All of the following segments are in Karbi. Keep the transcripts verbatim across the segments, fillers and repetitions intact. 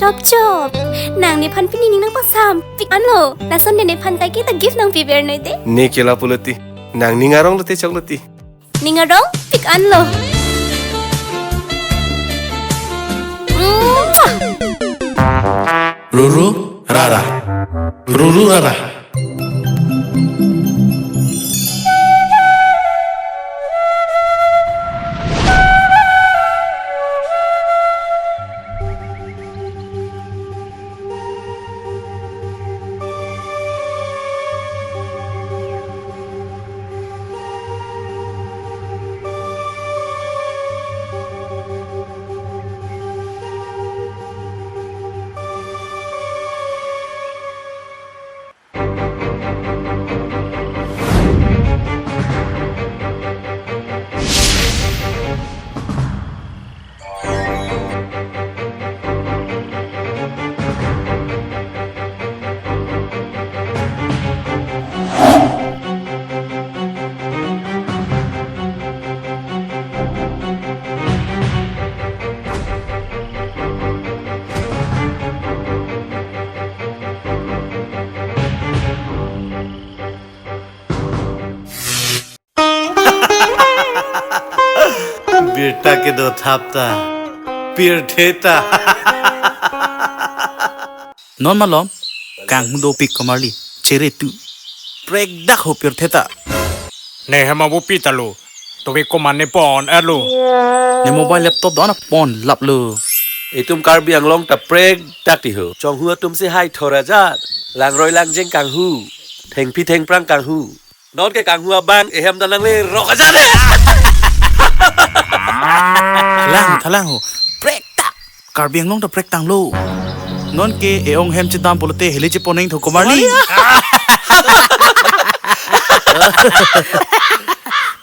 Chop chop. Nang nephan pini ning nangpasampik anlo. Lason de nephan kaike ta gift nangpi bernoi de. Ne ke lapu loti. Nangning arong lote choklo ti. Ning arongpik anlo. Mwah! Ruru rara. Ruru rara. Birta kedo thap ta, pirthe ta. Non malom, kanghu dopik komarli, chere tu. Prekdak ho pirthe ta. Ne hem abu pi ta lo, tobi koman ne pon-et lo. Ne mobile laptop do-an pon lap lo. Itum Karbi Anglong ta prekdak ti ho. Chonghu atum si hai thora jat. Langroi langjeng kanghu. Thengpi thengphrang kanghu. Non ke kanghu abang ehem ta nangle rok aja de. Lang, thalang ho. Prekdak. Karbi Anglong ta prektanglo. Non ke e-ong hem chedam pulote hele chepon nangthu komarli.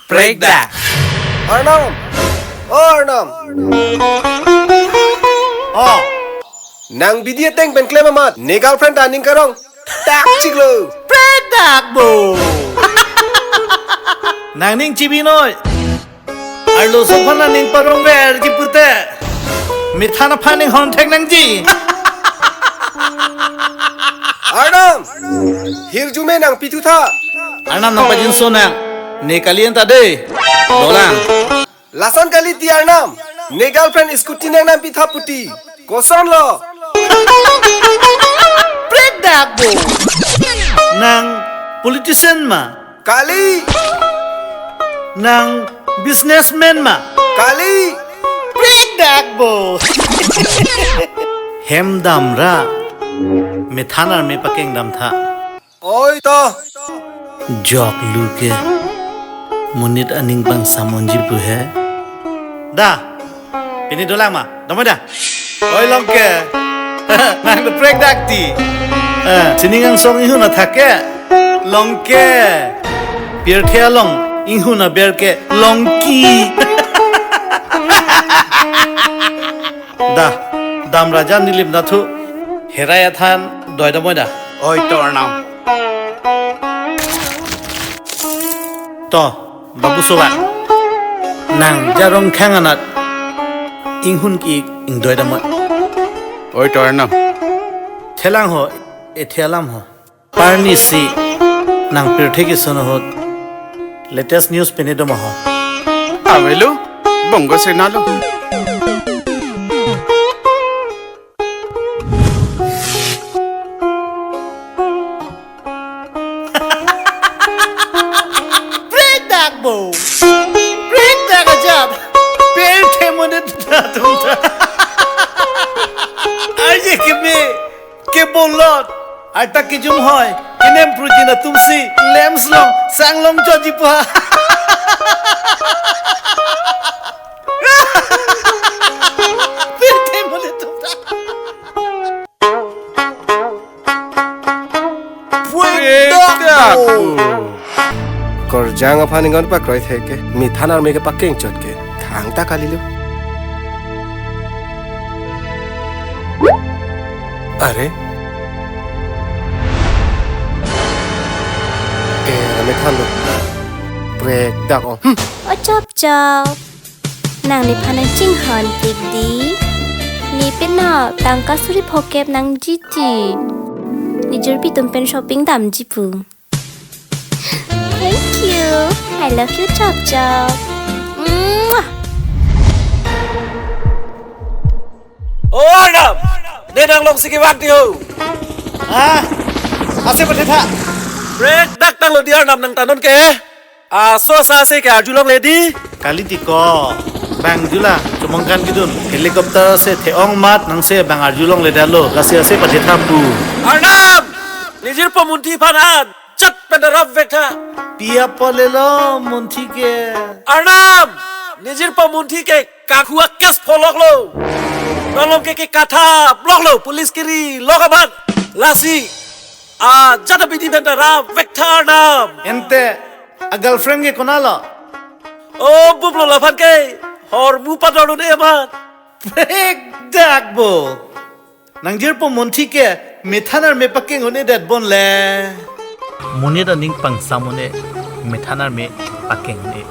Prekdak. Arnam. O Arnam. O. Nang bidi ateng pen klem amat. Ne girlfriend ta ning karong. Dak chiklo. Prekdak bo. Nangning chibi noi. Arloso aphan nangning parong ver ji pute. Methan aphan ning hon thek nangji. Arnam. Hirjume nangpithu tha. Arnam nangpajinso nang. Ne kali-an ta de. Dolang. Lason kali ti Arnam. Ne girlfriend scooty nang nangpi tha puti. Kosonlo. Prekdak bo. Nang politician ma? Kali. Nang businessman ma? Kali. Prekdak bo. Hem damra. Methan arme pakeng dam tha. Oi to. Jok lu ke. Monit aning bang samonji pu he. Da. Pini dolang ma. Damoi da. Oi Longke. Nang do prekdak ti. Eh, sining angsong ihun athak ke. Longke. Pirthe along ihun aber ke Longki. Da, damra jan nilim da thu. Herai athan doi damoi da. Oi to Arnam. To, Babu Sowa. Nang jarong khang anat. Inghun ki ingdoi damoi. Oi to Arnam. Thelang ho, ethe alam ho. Parni si nang pirthe keson ahut latest news pine doma ho. Avelo, bongo senalo. Prekdak bo. Prekdak ajab. Pirthe monit atum ta. Arje keme. Kebolot, arta kejum hoi, kenem pruji atum si, lamps long, sang long choji pua. Pirthe monit atum ta. Prekdak bo. Korjang aphan ingon pakroi theke, methan arme ke pakeng chot ke, thangta kalilo. Are? Eh, methan lo. Prekdak o. Hmm. O chop chop. Nang nephan nangchinghon tik di. Ipin na tangka suri phokep nangji ti. Ne jirpi atum pen shopping damji pu. Thank you. I love you, Chop Chop. Mwah. O Arnam, ne nanglongsi kevang ti ho. Ah, ase pathetha. Brake dak tanglo di Arnam nang ta non ke. Aso asa ase ke arjulongle di. Kali ti ko. Bang jula, chomong kan kidun. Helicopter ase the-ong amat nangsi bang arjulongledetlo. Lasi ase pathetha pu. Arnam, ne jirpo munthi aphan an chat pen ta rapvek tha. Pi apot lelo munthi ke. Arnam, ne jirpo munthi ke kakhu a-case pholoklo. Nolong ke kekatha bloklo, police kiri lok amat. Lasi ajat abidi pen ta rapvek tha Arnam. Ante a-girlfriend ke konatlo? O buplo laphan ke, hormu pador un-e amat. Brake dak bo. Nang jirpo munthi ke methan arme pakeng un-edet bon le. Monit aning pangsam un-e, methan arme pakeng un-e.